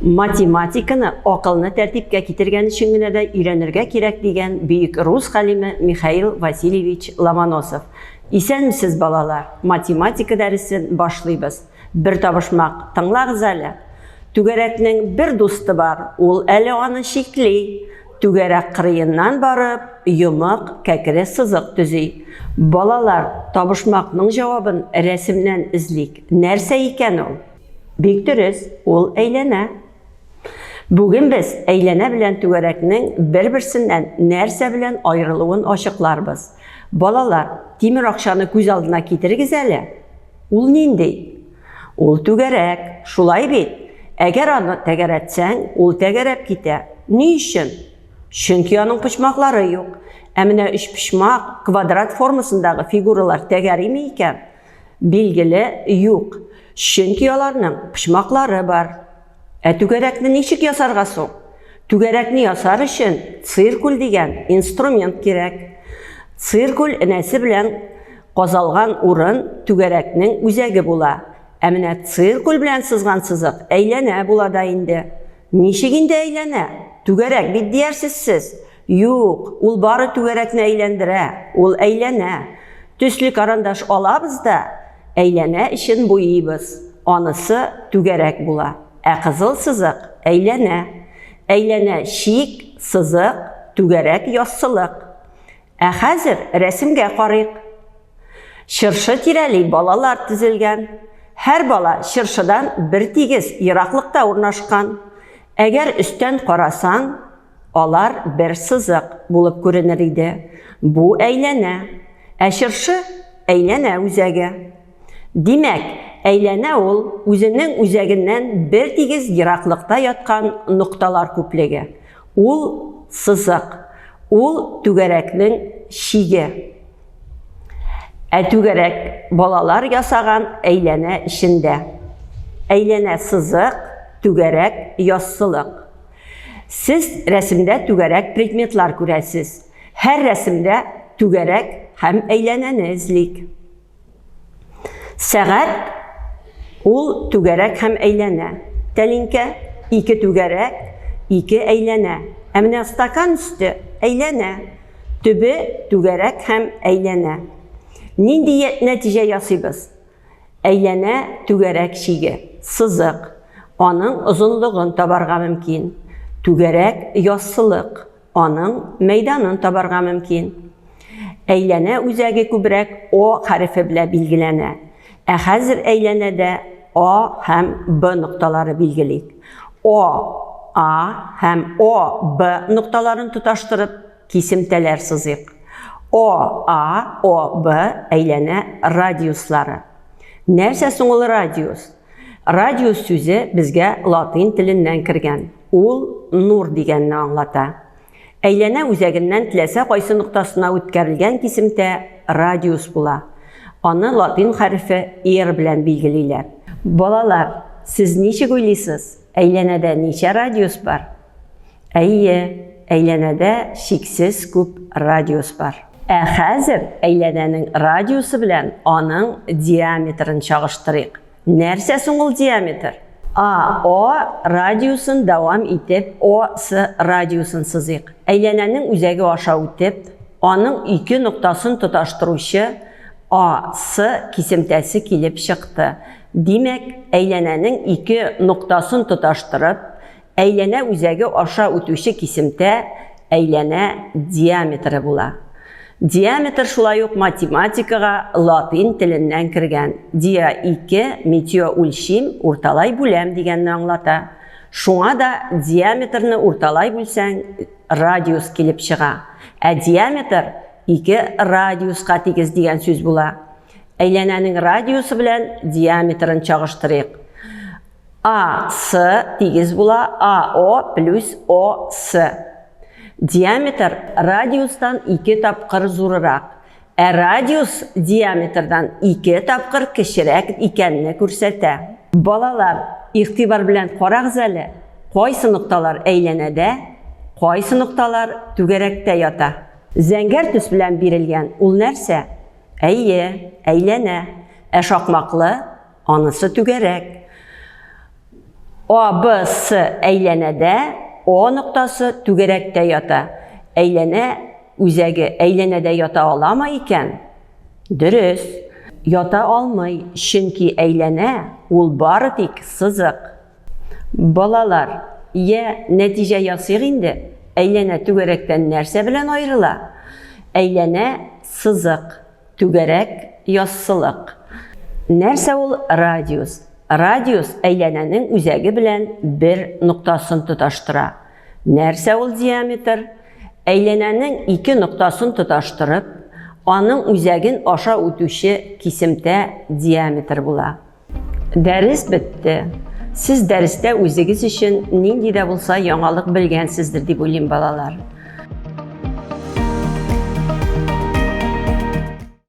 Математиканы акылны тәртипкә китергән өчен генә дә өйрәнергә кирәк дигән бөек рус галиме Михаил Васильевич Ломоносов. Исәнмесез, балалар! Математика дәресен башлыйбыз. Бер табышмак тыңлагыз әле. Түгәрәкнең бер дусты бар, ул әле аны чикли. Түгәрәк кырыеннан барып, йомык, кәкре сызык төзи. Балалар, табышмакның җавабын рәсемнән эзлик. Нәрсә икән ул? Бик дөрес, ул әйләнә. Бүген без әйләнә белән түгәрәкнең бер-берсеннән нәрсә белән аерылуын ачыкларбыз. Балалар, тимер акчаны күз алдына китерегез әле. Ул нинди? Ул түгәрәк, шулай бит? Әгәр аны тәгәрәтсәң, ул тәгәрәп китә. Ни өчен? Чөнки аның почмаклары юк. Ә менә өчпочмак, квадрат формасындагы фигуралар тәгәриме икән? Билгеле, юк. Чөнки аларның почмаклары бар. Ә түгәрәкне ничек ясарга соң? Түгәрәкне ясар өчен циркуль дигән инструмент кирәк. Циркуль энәсе белән казалган урын түгәрәкнең үзәге була. Ә менә циркуль белән сызган сызык әйләнә була да инде. Ничек инде әйләнә? Түгәрәк бит диярсез сез. Юк, ул бары түгәрәкне әйләндерә, ул әйләнә. Төсле карандаш алабыз да, әйләнә эчен буйыйбыз. Анысы түгәрәк була. Ә кызыл сызык әйләнә. Әйләнә чик, сызык, түгәрәк яссылык. Ә хәзер рәсемгә карыйк. Чыршы тирәли балалар тезелгән. Һәр бала чыршыдан бертигез ераклыкта урнашкан. Әгәр өстән карасаң, алар бер сызык булып күренер иде. Бу әйләнә. Ә чыршы әйләнә үзәге. Димәк, әйләнә ул үзенең үзәгеннән бертигез ераклыкта яткан нокталар күплеге. Ул сызык. Ул түгәрәкнең чиге. Ә түгәрәк балалар ясаган әйләнә эчендә. Әйләнә сызык, түгәрәк яссылык. Сез рәсемдә түгәрәк предметлар күрәсез. Һәр рәсемдә түгәрәк һәм әйләнәне эзлик. Сәгать ул түгәрәк һәм әйләнә. Тәлинкә ике түгәрәк, ике әйләнә. Ә менә стакан өсте әйләнә. Төбе түгәрәк һәм әйләнә. Нинди нәтиҗә ясыйбыз? Әйләнә түгәрәк чиге, сызык. Аның озынлыгын табарга мөмкин. Түгәрәк яссылык. Аның мәйданын табарга мөмкин. Әйләнә үзәге күбрәк О хәрефе белән билгеләнә. Ә хәзер әйләнәдә А һәм Б нокталары билгелик. О, А һәм О, Б нокталарын тоташтырып, кисемтәләр сызыйк. О, А, О, Б әйләнә радиуслары. Нәрсә соң ул радиус? Радиус сүзе безгә латин теленнән кергән. Ул нур дигәнне аңлата. Әйләнә үзәгеннән теләсә кайсы ноктасына үткәрелгән кисемтә радиус була. Аны латин хәрефе R белән билгелиләр. Балалар, сез ничек уйлыйсыз, әйләнәдә ничә радиус бар? Әйе, әйләнәдә чиксез күп радиус бар. Ә хәзер әйләнәнең радиусы белән аның диаметрын чагыштырыйк. Нәрсә соң ул диаметр? АО радиусын дәвам итеп, ОС радиусын сызыйк. Әйләнәнең үзәге аша үтеп, аның ике ноктасын тоташтыручы АС кисемтәсе килеп чыкты. Димәк, әйләнәнең ике ноктасын тоташтырып, Әйләнә үзәге аша үтүче кисемтә әйләнә диаметры була. Диаметр шулай ук математикага латин теленнән кергән. Диа ике, метео үлчим, урталай бүләм дигәнне аңлата. Шуңа да диаметрны урталай бүлсәң, радиус килеп чыга. Ә диаметр ике радиуска тигез дигән сүз була. Әйләнәнең радиусы белән диаметрын чагыштырыйк. А, С тигез була АО плюс ОС. Диаметр радиустан ике тапкыр зурырак, ә радиус диаметрдан ике тапкыр кечерәк икәнне күрсәтә. Балалар, игътибар белән карагыз әле, кайсы нокталар әйләнәдә, кайсы нокталар түгәрәктә ята? Зәңгәр төс белән бирелгән ул нәрсә? Әйе, әйләнә. Ә шакмаклы? Анысы түгәрәк. А, Б, С әйләнәдә, О ноктасы түгәрәктә ята. Әйләнә үзәге әйләнәдә ята аламы икән? Дөрес, ята алмый, чөнки әйләнә ул бары тик сызык. Балалар, йә, нәтиҗә ясыйк инде, әйләнә түгәрәктән нәрсә белән аерыла? Әйләнә сызык, түгәрәк яссылык. Нәрсә ул радиус? Радиус әйләнәнең үзәге белән бер ноктасын тоташтыра. Нәрсә ул диаметр? Әйләнәнең ике ноктасын тоташтырып, аның үзәген аша үтүче кисемтә диаметр була. Дәрес бетте. Сез дәрестә үзегез өчен нинди дә булса яңалык белгәнсездер дип уйлыйм, балалар.